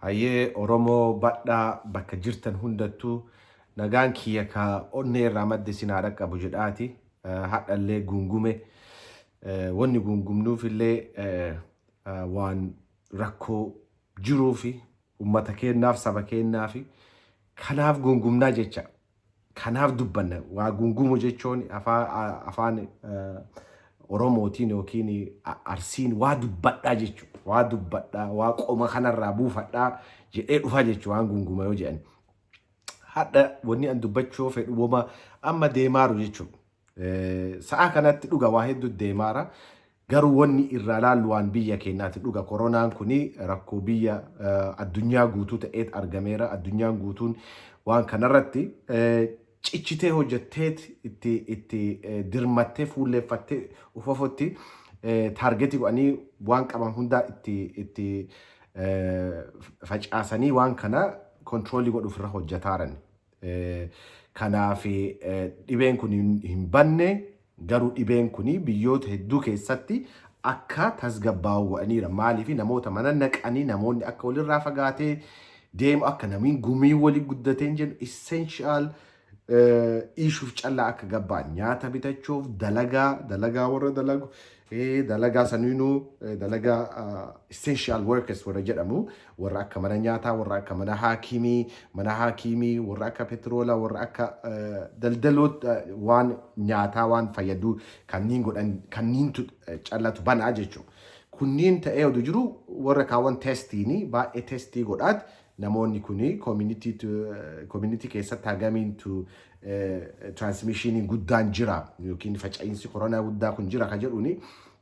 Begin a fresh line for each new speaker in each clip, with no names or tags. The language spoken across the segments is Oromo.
Hayyee Oromoo badhaa bakka jirtan hundattuu nagaan kiyya ka onnee irraa madde isin haa dhaqqabu jedhaati. Hadhallee gungume. Wanni gungumnuufillee waan rakkoo jiruufi ummata keennaaf, saba keennaafi kanaaf gungumnaa jecha. Kanaaf dubbanna. Waa gungumu jechuun afaan Oromootiin yookiin Arsiin waa dubbadhaa jechuudha. Waa dubbadhaa, waa qoma kanarraa buufadhaa jedhee dhufa jechuudha waan gunguma yoo jedhan. Hadha wanni an dubbachuu fedhu woma amma deemaaru jechuudha. Sa'aa kanatti dhuga waa hedduu deemaara. Garuu wanni irraa laallu waan biyya keenyaati dhuga. Koronaan kuni rakkoo biyya addunyaa guutuu ta'eet argameera. Addunyaan guutuun waan kanarratti cichitee hojjetteet itti dirmattee fuulleeffattee ufafotti target godhanii waan qaban hundaa itti facaasanii waan kana control godhuuf irra hojjetaaran. Kanaaf dhibeen kun hin banne, garuu dhibeen kun biyyoota hedduu keessatti akka tasgabbaa'u godhaniira. Maaliif? Namoota mana naqanii, namoonni akka walirraa fagaatee deemu, akka namni gumii walii guddatee hin jennu, essential issuef callaa akka gabba'an, nyaata bitachuuf, dalagaa warra dalagu, dalagaa saniinuu dalagaa essential workers warra jedhamu, warra akka mana nyaataa, warra akka mana haakimii, warra akka petroolaa, warra akka daldaloota waan nyaataa, waan fayyadu kanneen godhan kanniintu callatu banaa jechuudha. Kunniin ta'ee oduu jiru warra kaawwan testiini baay'ee testii godhaat namoonni kuni community keessatti hagamiintu transmissioniin guddaan jira yookiin faca'iinsi koronaa guddaa kun jira ka jedhuuni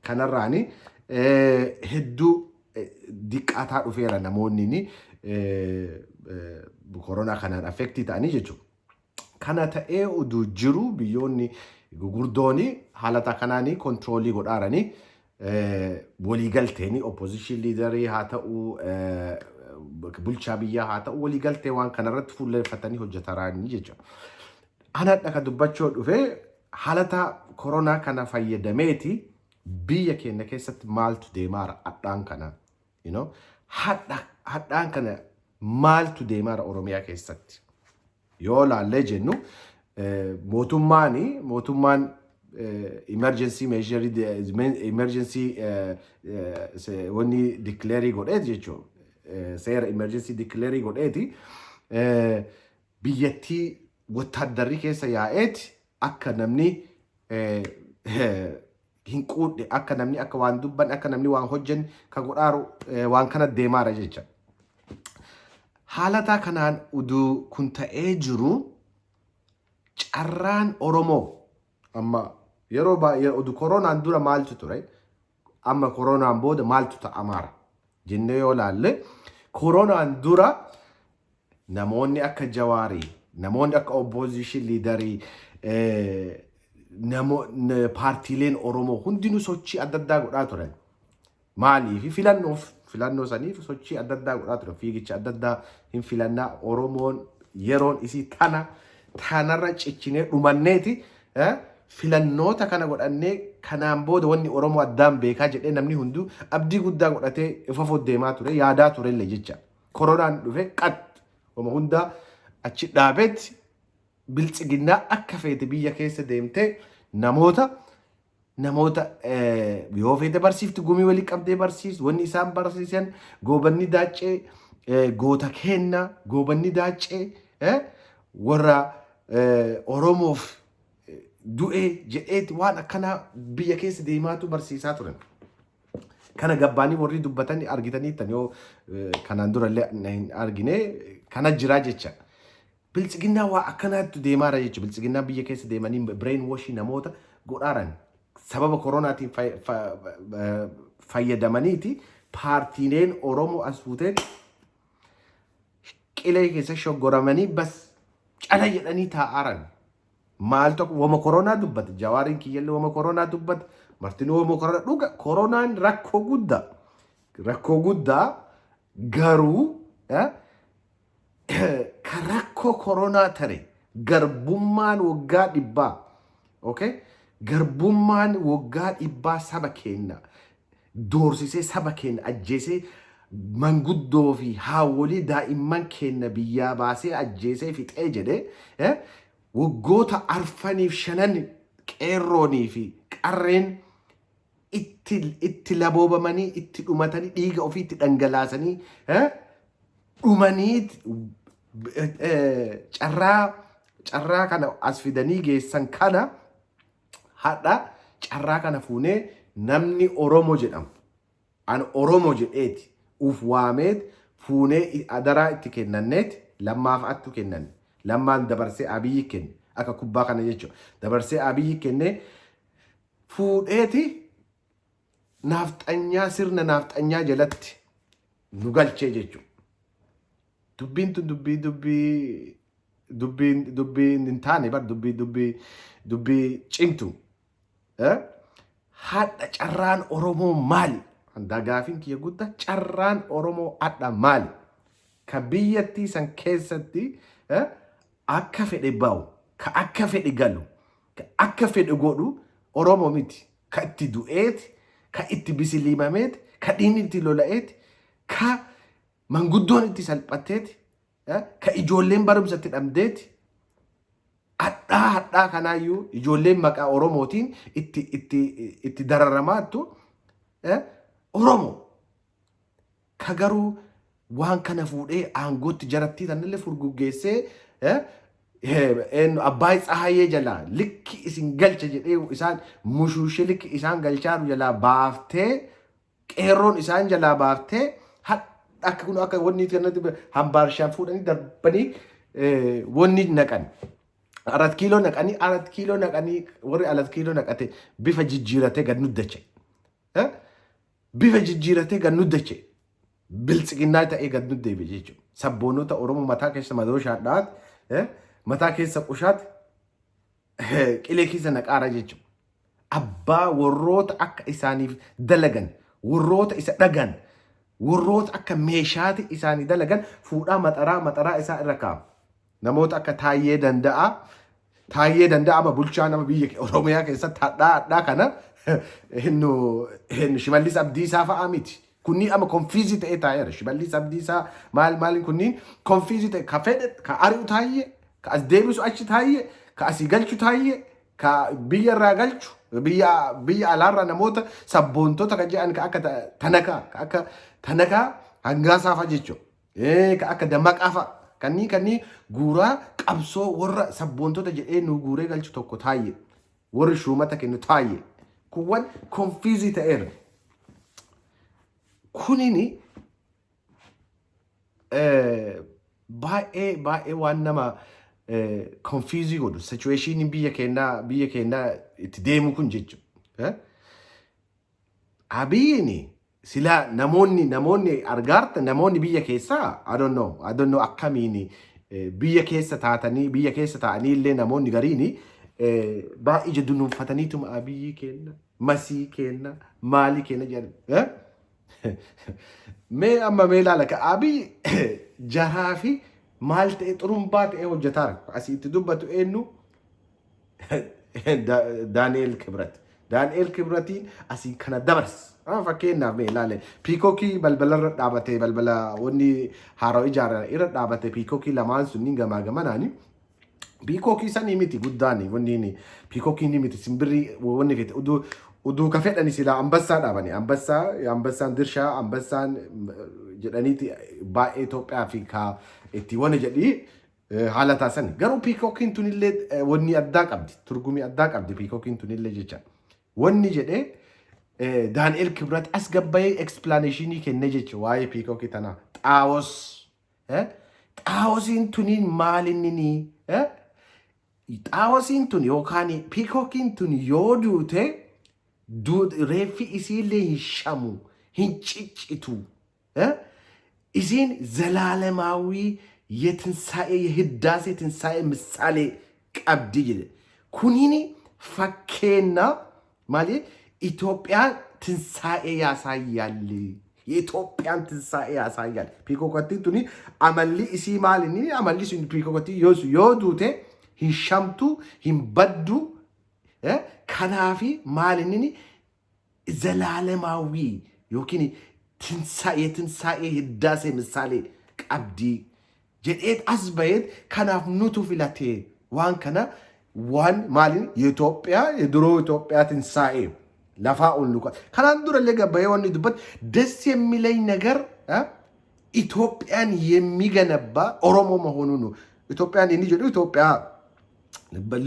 kanarraani hedduu diqqaataa dhufeera namoonni koronaa kanaan affect ta'anii jechuudha. Kana ta'ee oduu jiru biyyoonni gugurdooni haalata kanaanii control godhaaranii waliigalteeni opposition leaderii haa ta'u, bulchaa biyyaa haa ta'u, waliigaltee waan kanarratti fuulleeffatanii hojjetaraanii jechuudha. Ana dhaka dubbachuu dhufee haalata koronaa kana fayyadameeti biyya keenya keessatti maaltu deemaara hadhaan kana? Hadhaan kana maaltu deemaara Oromiyaa keessatti? Yoo laallee jennu mootummaan emergency measure, emergency wanni declare godheeti jechuudha. Seera emergency declare godheeti biyyattii wattaaddarri keessa yaa'eeti akka namni hin quudhe, akka namni akka waan dubban, akka namni waan hojjan ka godhaaru waan kana deemaara jecha. Haalataa kanaan uduu kun ta'ee jiru carraan Oromoo amma yeroo baay'ee udu koronaan dura maaltu ture, amma koronaan booda maaltu ta'amaara jennee yoo laalle, koronaan dura namoonni akka Jawaarii, namoonni akka opposition leaderii, paartiileen Oromoo hundinuu sochii adda addaa godhaa turan. Maaliif? Filannoof, filannoo saniif sochii adda addaa godhaa turan. Fiigicha adda addaa hin filannaa, Oromoon yeroon isii tana tanarra cichinee dhumanneeti filannoota kana godhannee kanaan booda wanni Oromoo addaan beekaa jedhee namni hunduu abdii guddaa godhatee ifa deemaa ture, yaadaa turellee jecha. Koronaan dhufe qat wama hundaa achi dhaabetti biltsiginnaa akka feete biyya keessa deemtee namoota yoo feete barsiifti, gumii walii qabdee barsiistu. Wanni isaan barsiisan Goobanni Daaccee goota kenna, Goobanni Daaccee warra Oromoof du'ee jedheeti waan akkanaa biyya keessa deemaatu barsiisaa turan. Kana gabbaanii warri dubbatanii argitaniittan yoo kanaan durallee hin argine kana jiraa jecha. Biltsiginnaa waa akkanaatti deemaara jechuudha. Biltsiginnaa biyya keessa deemanii brain washii namoota godhaaran sababa koronaatiin fayyadamaniiti paartiileen Oromoo as fuutee qilee keessa shoggoramanii bas cala jedhanii taa'aaran. Maal tokko wama koronaa dubbata. Jawaariin kiyyallee wama koronaa dubbata. Martinuu wama koronaa dhuga. Koronaan rakkoo guddaa. Rakkoo guddaa, garuu ka rakkoo koronaa tare garbummaan waggaa 100, okay? Garbummaan waggaa 100 saba keenya doorsisee, saba keenya ajjeesee. Manguddoo fi haawwolii daa'imman keenna biyyaa baasee ajjeesee fixee jedhe, waggoota arfaniif shanan qeerroonii fi qarreen itti laboobamanii, itti dhumatanii, dhiiga ofii itti dhangalaasanii dhumanii carraa kana as fidanii geessan. Kana hadha carraa kana fuunee namni Oromo jedhamu an Oromo jedheeti uf waameet fuunee adaraa itti kennanneet Lammaaf attu kennanne. Lammaan dabarsee Abiyyi kenne, akka kubbaa kana jechuudha. Dabarsee Abiyyi kenne, fuudheeti naafxanyaa, sirna naafxanyaa jalatti nu galchee jechuudha. Dubbiin tun dubbii hin taane bar, dubbii cimtu. Hadha carraan Oromoo maali? Gaafiin kiyya guddaa, carraan Oromoo hadha maali? Ka biyyattii san keessatti akka fedhe ba'u, ka akka fedhe galu, ka akka fedhe godhu Oromoo miti. Ka itti du'eeti, ka itti bisiliimameeti, ka dhiigni itti lola'eeti, ka manguddoon itti salphatteeti, ka ijoolleen barumsa itti dhabdeeti. Hadhaa kanaayyuu ijoolleen maqaa Oromootiin itti dararamaattu Oromoo. Ka garuu waan kana fuudhee aangootti jarattii tanallee furguggeessee, Abbaay Tsahaayee jalaa likki isin galcha jedhee isaan mushuushee likki isaan galchaaru jalaa baaftee, qeerroon isaan jalaa baaftee, akka kun akka wanni kanatti hambaarshaan fuudhanii darbanii wanni naqan. Arat kiiloo naqanii, Arat kiiloo naqanii, warri Arat kiiloo naqate bifa jijjiiratee gad nuddache. Bifa jijjiiratee gad nuddache. Biltsiginnaa ta'ee gad nuddeebi jechuudha. Sabboonota Oromoo mataa keessa madooshaan dhahat, mataa keessa qushaat, qilee keessa naqaara jechuudha. Abbaa warroota akka isaaniif dalagan, warroota isa dhagan, warroota akka meeshaati isaanii dalagan fuudhaa maxaraa isaa irra kaa'u. Namoota akka Taayyee Danda'a. Taayyee Danda'a ama bulchaa nama biyya Oromiyaa keessatti hadhaa kana hinnu Shimallis Abdiisaa fa'aa miti. Kunniin amma confuse ta'ee taa'eera. Shimallis Abdiisaa maal maaliin kunniin confuse ta'e, ka fedhe ka ari'u Taayyee, ka as deebisu achi Taayyee, ka asii galchu Taayyee, ka biyya irraa galchu biyya alaarraa namoota sabboontota kan jedhan, ka akka Tanakaa, ka akka Tanakaa Hangaasaa fa'a jechuudha. Ka akka Dammaqaa fa'a. Kannii guuraa qabsoo warra sabboontota jedhee nu guuree galchu tokko Taayyee. Warri shuumata kennu Taayyee. Kuwwan confuse ta'eera. Kunini baay'ee baay'ee waan nama confuse godhu, situation biyya keenyaa itti deemu kun jechuudha. Abiyyiin silaa namoonni argaarta, namoonni biyya keessaa, I don't know akkamiin biyya keessa taatanii, biyya keessa taa'anii illee namoonni gariin baay'ee ija dunuunfataniituma Abiyyi kenna, Masii kenna, maalii kenna jedhan. Mee amma mee ilaala, ka Abiy jaraa fi maal ta'e, xurumbaa ta'e hojjetaara. Asii itti dubbatu eenyu? Daani'el Kibrat. Daani'el Kibratiin asii kana dabars. Fakkeenyaaf mee ilaale, peacockii balbalarra dhaabate, balbala wanni haaraa ijaaran irra dhaabate, peacockii lamaan sunniin gamaa gamanaani. Peacockii sanii miti guddaani, wanni peacockii ni miti, simbirri wanni fete uduu ka fedhani silaa ambassaa dhaabani, ambassaa, ambassaan dirshaa, ambassaan jedhaniiti baay'ee Itoophiyaa fi ka itti wanni jedhii haala taasisan. Garuu peacockiin tunillee wanni addaa qabdi, turgumii addaa qabdi peacockiin tunillee jecha. Wanni jedhee Daani'el Kibrat as gabbayee explanationii kenne jecha waa'ee peacockii tanaa. Xaawos. Xaawosiin tuniin maalinni? Xaawosiin tun yookaan peacockiin tun yoo duute reeffi isiillee hin shamu, hin ciccitu. Isiin ዘላለማዊ የትንሣኤ የህዳሴ ትንሣኤ ምሳሌ qabdi jedhe. Kunini fakkeenya maali? Itoophiyaa ትንሣኤ ያሳያል። የኢትዮጵያን ትንሣኤ ያሳያል። Peacockattiin tuni amalli isii maali? Inni amalli sun peacockattii yoo duute hin shamtu, hin baddu. Kanaafi maali inni ዘላለማዊ yookiin የትንሣኤ ህዳሴ ምሳሌ qabdi jedhee as baheet kanaaf nutu filate waan kana waan maaliin የኢትዮጵያ የድሮ ኢትዮጵያ ትንሣኤ lafaa ol nu kanaan durallee gabbayee wanni dubbatu ደስ የሚለኝ ነገር ኢትዮጵያን የሚገነባ ኦሮሞ መሆኑ ነው። ኢትዮጵያን inni jedhu Itoophiyaa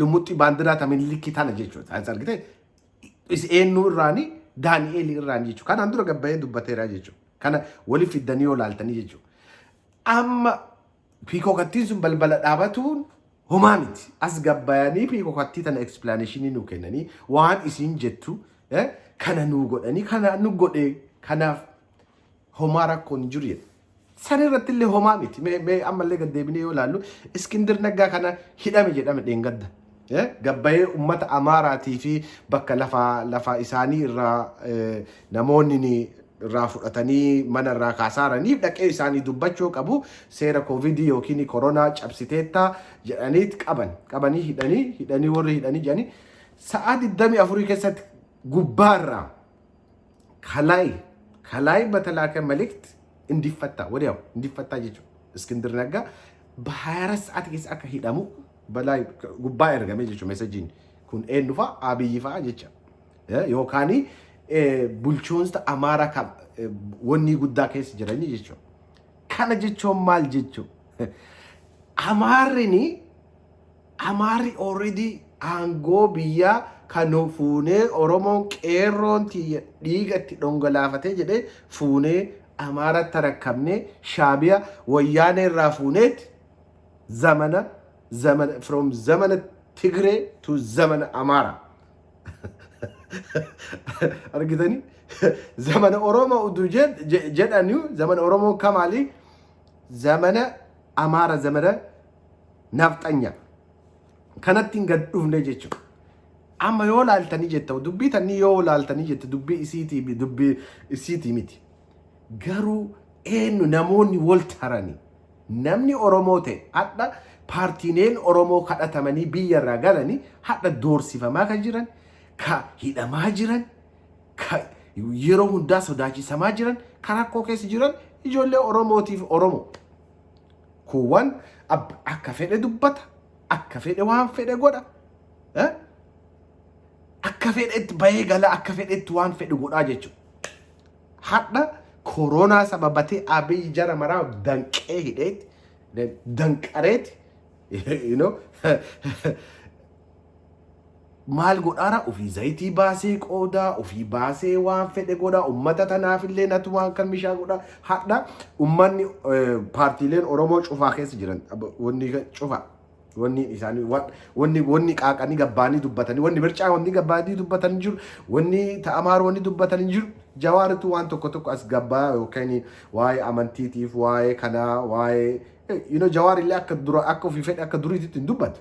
lumuxxii baandiraa ta Minilikii tana jechuudha. Argitee eenyu irraani? Daani'eel irraani jechuudha. Kanaan dura gabbayee dubbateera jechuudha. Kana waliif fiddanii yoo laaltanii jechuudha. Amma piikokattiin sun balbala dhaabatuun homaa miti. As gabbayanii piikokattii tana explanation nu kennanii, waan isiin jettu kana nu godhanii, kana nu godhe, kanaaf homaa rakkoon hin jiru jedha. San irratti illee homaa miti. Mee ammallee gad deebinee yoo ilaallu, Iskindir Naggaa kana hidhame jedhame dheengadda. Gabbayee uummata Amaaraatii fi bakka lafa isaanii irraa namoonni ni irraa fudhatanii mana irraa kaasaaraniif dhaqee isaanii dubbachuu qabu, seera koovidii yookiin koronaa cabsiteetta jedhaniit qaban, qabanii hidhanii warri hidhanii jedhanii sa'aa 24 keessatti gubbaarraa ከላይ በተላከ መልእክት እንዲፈታ፣ ወዲያው እንዲፈታ jechuudha. Iskindir Naggaa በ24 ሰዓት keessa akka hidhamu balaa gubbaa ergame jechuudha messageiin kun. Eenyu fa'a? Abiyyi fa'a jecha yookaan bulchoonsa Amaaraa kan wanni guddaa keessa jiranii jechuudha. Kana jechuun maal jechuudha? Amaarrini, Amaarri already aangoo biyyaa kan fuunee Oromoon qeerroon tiyya dhiiga itti dhongalaafatee jedhee fuunee Amaaratti rakkabnee Shaabiya Wayyaanee irraa fuuneeti zamana from zamana Tigree to zamana Amaara. Argitanii, zamana Oromoo utuu jedhanii zamana Oromoo kamaali, zamana Amaara, zamana nafxanya kanatti hin gad dhufne jechuudha. Amma yoo laaltanii jetta, dubbii tanii yoo laaltanii jette, dubbii isiitii miti. Garuu eenyu namoonni wal taranii, namni Oromoo ta'e hadha paartiileen Oromoo kadhatamanii biyya irraa galanii hadha doorsifamaa kan jiran, ka hidhamaa jiran, ka yeroo hundaa sodaachisamaa jiran, ka rakkoo keessa jiran ijoollee Oromootiif Oromoo. Kuuwwan akka fedhe dubbata, akka fedhe waan fedhe godha. Akka fedhetti bahee gala, akka fedhetti waan fedhe godhaa jechuudha. Hadha koronaa sababatee Abiyyi jara maraa danqee hidheeti, danqareeti, maal godhaara? Ofii zayitii baasee qoodaa, ofii baasee waan fedhe godhaa, ummata tanaafillee natu waan kan mishaa godhaa. Hadha ummanni paartiileen Oromoo cufaa keessa jiran, wanni cufaa wanni isaanii wanni qaaqanii gabbaanii dubbatanii, wanni mircaa wanni gabbaanii dubbatanii jiru, wanni ta'amaar wanni dubbatanii jiru. Jawaaritu waan tokko tokko as gabbaa yookaan waa'ee amantiitiif, waa'ee kanaa, waa'ee Jawaar illee akka dura akka ofii fedhe akka duriititti hin dubbatu.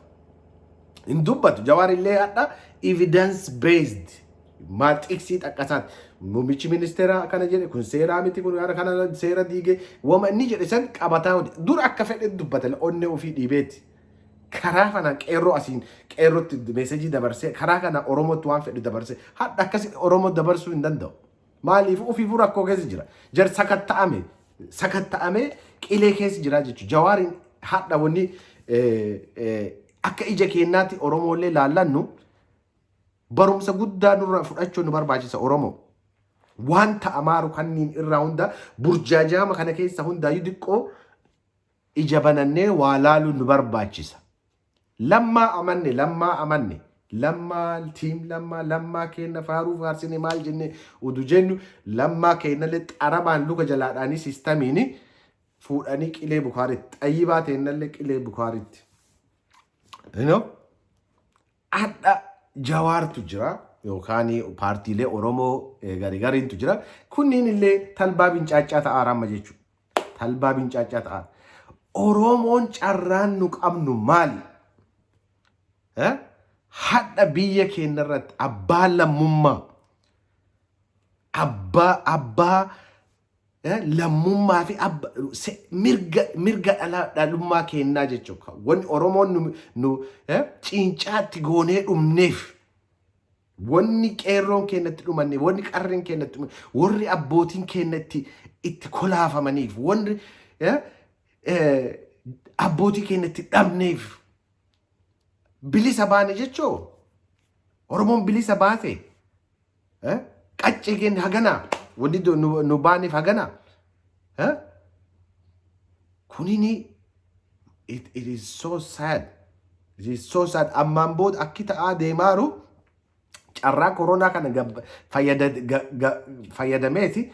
Hin dubbatu. Jawaar illee hadha evidence based maal xiqsii xaqqasaati. Muummichi ministeeraa kana jedhe, kun seeraa miti, kun kana seera diige, wama inni jedhe san qabataa dur akka fedhe dubbata onnee ofii dhiibeeti. Karaa kana qeerroo asiin qeerrootti message dabarsee, karaa kana Oromootti waan fedhe dabarsee, hadha akkasi Oromoo dabarsuu hin danda'u. Maaliif? Ofiifuu rakkoo keessa jira. Jar sakatta'ame qilee keessa jira jechuudha. Jawaariin hadha wanni akka ija keenyaatti Oromoolee laallannu barumsa guddaa nurraa fudhachuu nu barbaachisa Oromoo. Waan ta'amaaru kanniin irraa hunda, burjaajaama kana keessa hundaayyuu xiqqoo ija banannee waa laaluu nu barbaachisa. Lammaa amanne, Lammaa amanne, Lammaa team, Lammaa, Lammaa kenna faaruu faarsine maal jenne udu jennu, Lammaa kennallee xarabaan luka jalaadhaanii systemiin fuudhanii qilee bukaaritti, xayyibaa teennallee qilee bukaaritti. You know? Hadha Jawaartu jira yookaan paartiilee Oromoo garii gariintu jira. Kunniin illee talbaa bincaacaa ta'aa amma jechuudha. Talbaa bincaacaa ta'aa. Oromoon carraan nu qabnu maali? Hadha biyya keenya irratti abbaa lammummaa, abbaa lammummaa fi mirga dhalummaa kennaa jechuudha. Wanni Oromoon nu cincaatti goonee dhumneef, wanni qeerroon keenyatti dhumanne, wanni qarreen keenyatti dhumanne, warri abbootiin keenyatti itti kolaafamaniif, wanni abbootii keenya itti dhabneef bilisa baane jechoo. Oromoon bilisa baate qaccee keenya haganaa, wanni nu baaneef haganaa. Kunini it is so sad. It is so sad. Ammaan booda akki ta'aa deemaaru, carraa koronaa kana fayyadameeti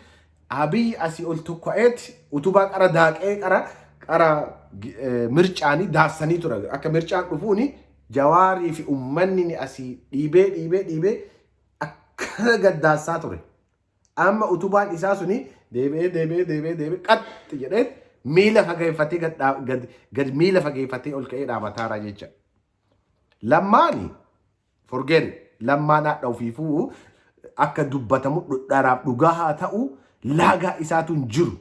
Abiyyi asii ol tokko'eeti utubaa qara daaqee qara qara mircaanii daassanii tura. Akka mircaan dhufuuni Jawaarii fi uummanni ni asii dhiibee dhiibee dhiibee akkana gaddaassaa ture. Amma utubaan isaa suni deebi'ee deebi'ee deebi'ee deebi'ee qaxxi jedhee miila fageeffatee gad miila fageeffatee ol ka'ee dhaabataara jecha. Lammaani, forget it. Lammaan haadha ofiifuu akka dubbatamu dharaaf dhugaa haa ta'u, laagaa isaatu hin jiru.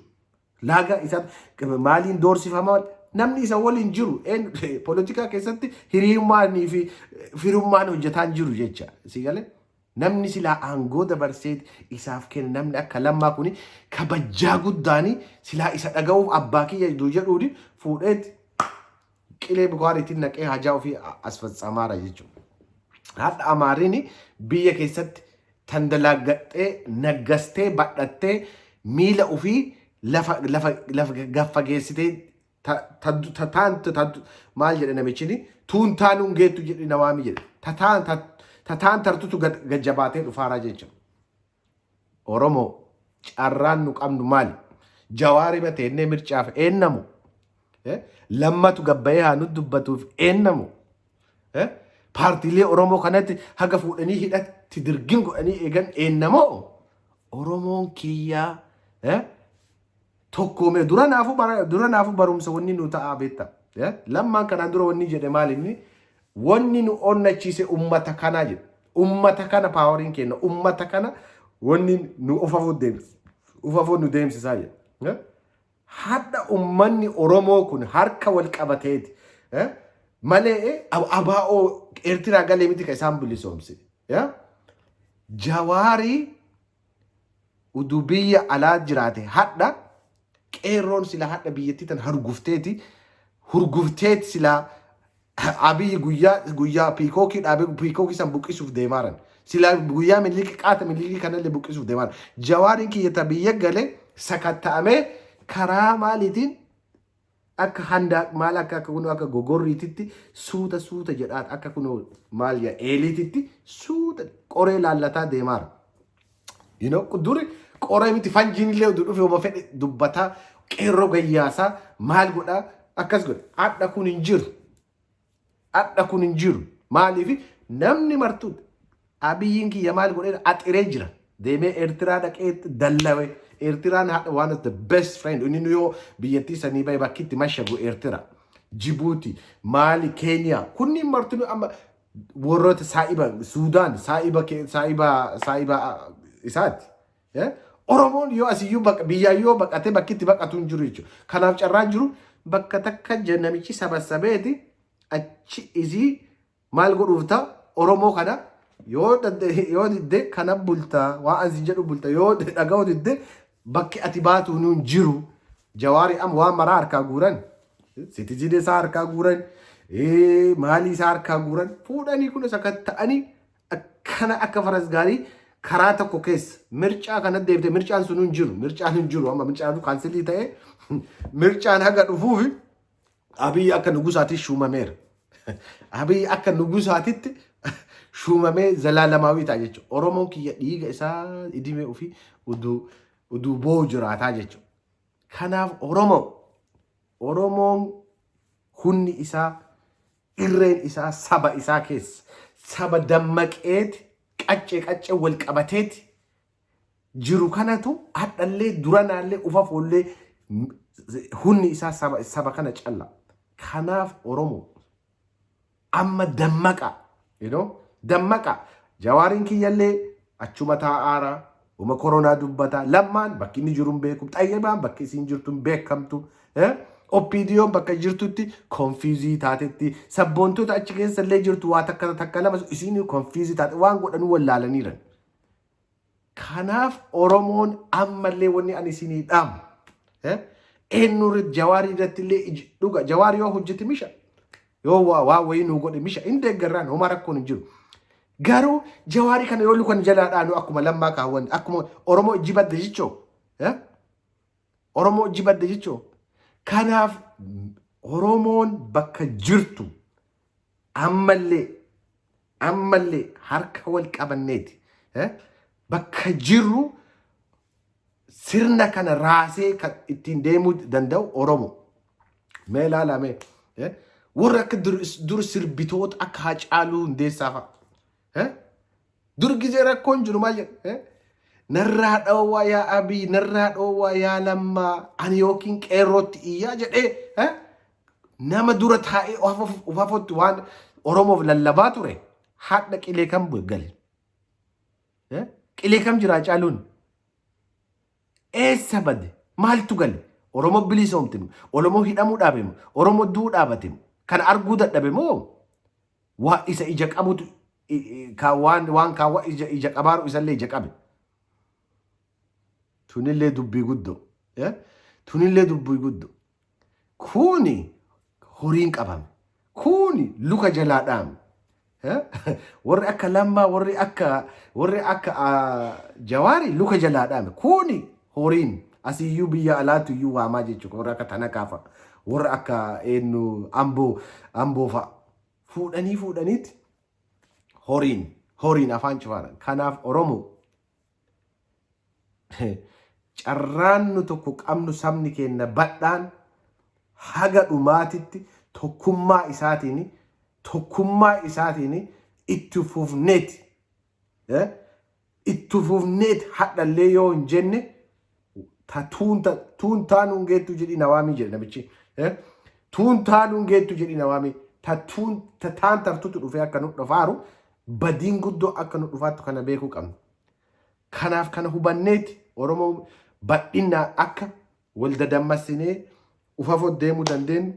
Laagaa isaatu maaliin doorsifama, namni isa waliin jiru? Poolitikaa keessatti hiriyummaanii fi firummaan hojjetaa hin jiru jecha. Si galee? Namni silaa aangoo dabarsee isaaf kenne, namni akka Lammaa kuni kabajaa guddaanii silaa isa dhaga'uuf abbaa kiyya jedhuuni fuudheet qilee bukaariitiin naqee hajaa ofii as fatsamaara jechuudha. Hadha Amaariin biyya keessatti tandalaaggattee naggastee badhattee miila ofii lafa lafa lafa gaffageessitee tataan maal jedhe namichini, tuun taanuun geettu jedhi nawaami jedhe, tataan tataan tartutu gajjabaatee dhufaaraa jechuudha. Oromoo, carraan nu qabnu maali? Jawaari bateennee mircaaf eennamu. Lammatu gabbayee haa nu dubbatuuf eennamu. Paartiilee Oromoo kanatti haga fuudhanii hidhatti dirgin godhanii eegan eennamoo? Oromoon kiyyaa tokkoomee dura naafuu barumsa wanni nu ta'aa beekta. Lammaan kanaan dura wanni jedhe maal inni? Wanni nu onnachiise ummata kanaa jedhe. Ummata kana poweriin kenna. Ummata kana wanni nu ufafuu nu deemsisaa jedhe. Hadha ummanni Oromoo kun harka wal qabateeti. Malee abaa'oo Eertiraa galee miti kan isaan bilisoomse. Jawaarii uduu biyya alaa jiraate, hadha qeerroon sila hadha biyyattii tan hargufteeti hurgufteeti silaa Abiyyi guyyaa guyyaa piikookii dhaabee piikookii san buqqisuuf deemaaran. Silaa guyyaa Miliikii qaata Miliikii kanallee buqqisuuf deemaaran. Jawaariin kiyya ta biyya galee sakatta'amee karaa maaliitiin akka handaa maal akka kunoo akka gogorriititti suuta suuta jedhaa, akka kunoo maal jedha eeliititti suuta qoree laallataa deemaara. Duri qoree miti, fanjiin illee utuu dhufe uma fedhe dubbataa, qeerroo gayyaasaa maal godhaa, akkas godhe. Hadha kun hin jiru. Hadha kun hin jiru. Maaliif? Namni martuu Abiyyiin kiyya maal godhee axiree jira. Deemee Eertiraa dhaqee dallawe. Eertiraan hadha one of the best friend. Inni yoo biyyattii sanii bahe bakki itti mashagu Eertira. Jibuuti, Maali, Keeniyaa. Kunniin martuu amma warroota saa'iba Suudaan saa'iba isaati. Oromoon yoo asiyyuu biyyaayyuu baqatee bakki itti baqatu hin jiru jechuudha. Kanaaf carraan jiru bakka takka namichi sabassabeeti achi isii maal godhuuf ta'a? Oromoo kana yoo yoo didde kana bulta, waan ansi jedhu bulta, yoo dhaga'u didde bakki ati baatu hin jiru. Jawaari amma waan maraa harkaa guuran, citizen isaa harkaa guuran, maalii isaa harkaa guuran, fuudhanii kun sakatta'anii akkana akka faras gaarii karaa tokko keessa mircaa kana deebite. Mircaan sun hin jiru, mircaan hin jiru. Amma mircaan cancel ta'e. Mircaan haga dhufuufi Abiyyi akka nugusaatti shuumameera. Abiyyi akka nugusaatitti shuumamee zalaalamaawii ta'a jechuudha. Oromoon kiyya dhiiga isaa idimee ofii uduu boo'u jiraataa jechuudha. Kanaaf Oromoon hunni isaa, irreen isaa saba isaa keessa, saba dammaqeeti qaccee qaccee wal qabateeti jiru kanatu hadhallee duranaallee ufafoollee hunni isaa saba kana calla. Kanaaf Oromoo, amma dammaqa, dammaqa. Jawaariin kiyyallee achuma taa'aara, uma koronaa dubbata. Lammaan bakki inni jiru hin beeku. Xayyabaan bakki isiin jirtu hin beekamtu. OPDOn bakka jirtutti confuse taatetti, sabboontota achi keessa illee jirtu waa takka takka lama isiin confuse taate, waan godhanuu wallaalaniiran. Kanaaf Oromoon ammallee wanni ani isinii dhaamu eenyu Jawaarii irratti illee dhuga. Jawaar yoo hojjete misha, yoo waa wayii nuu godhe misha, hin deeggarraan, homaa rakkoon hin jiru. Garuu Jawaarii kana yoo lukan jalaa dhaanu akkuma Lammaa kaawwan, akkuma Oromoo ijji badde jechoo, Oromoo ijji badde jechoo. Kanaaf Oromoon bakka jirtu ammallee harka wal qabanneeti. Bakka jirru sirna kana raasee kan ittiin deemuu danda'u Oromo. Mee ilaalaa mee. Warra akka dur sirbitoota akka Haacaaluu Hundeessaa fa'a. Dur gizee rakkoon jiru maal jedhe? "Narraa dhoowwaa yaa Abiy, narraa dhoowwaa yaa Lammaa, ani yookiin qeerrootti iyyaa" jedhee nama dura taa'ee ufafotti waan Oromoof lallabaa ture hadha qilee kam gale? Qilee kam jira Haacaaluun? Eessa bade? Maaltu gale? Oromoo bilisoomte moo? Oromoo hidhamuu dhaabe moo? Oromoo du'uu dhaabate moo? Kana arguu dadhabe moo? Waa isa ija qabutu waan kaawwa ija qabaaru isallee ija qabe. Tunillee dubbii guddoo. Tunillee dubbii guddoo. Kuni horiin qabame. Kuni luka jalaa dhaame. Warri akka Lammaa, warri akka Jawaari luka jalaa dhaame. Kuni horiin asiyyuu biyya alaatti iyyuu waamaa jechuudha. Warri akka Tanakaa fa'a. Warri akka eenyu Amboo fa'a. Fuudhanii fuudhaniiti horiin afaan cufaadhaan. Kanaaf Oromoo, carraan nu tokko qabnu, sabni keenya badhaan haga dhumaatitti tokkummaa isaatiin itti fufneeti hadhallee yoo hin jenne, ta tuun taanuun geettu jedhi nawaamii jedhe namichi. Tuun taanuun geettu jedhi nawaamii, ta tuun ta taan tartutu dhufee akka nu dhufaaru, badiin guddoo akka nu dhufaattu kana beekuu qabna. Kanaaf kana hubanneeti Oromoo bal'inaa akka wal dadammassinee ufafoo deemuu dandeenyu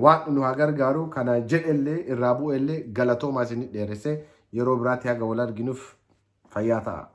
waan nu haa gargaaru. Kana jedhellee irraa bu'ellee galatoomaa isinii dheeressee, yeroo biraatti haga wal arginuuf fayyaa ta'a.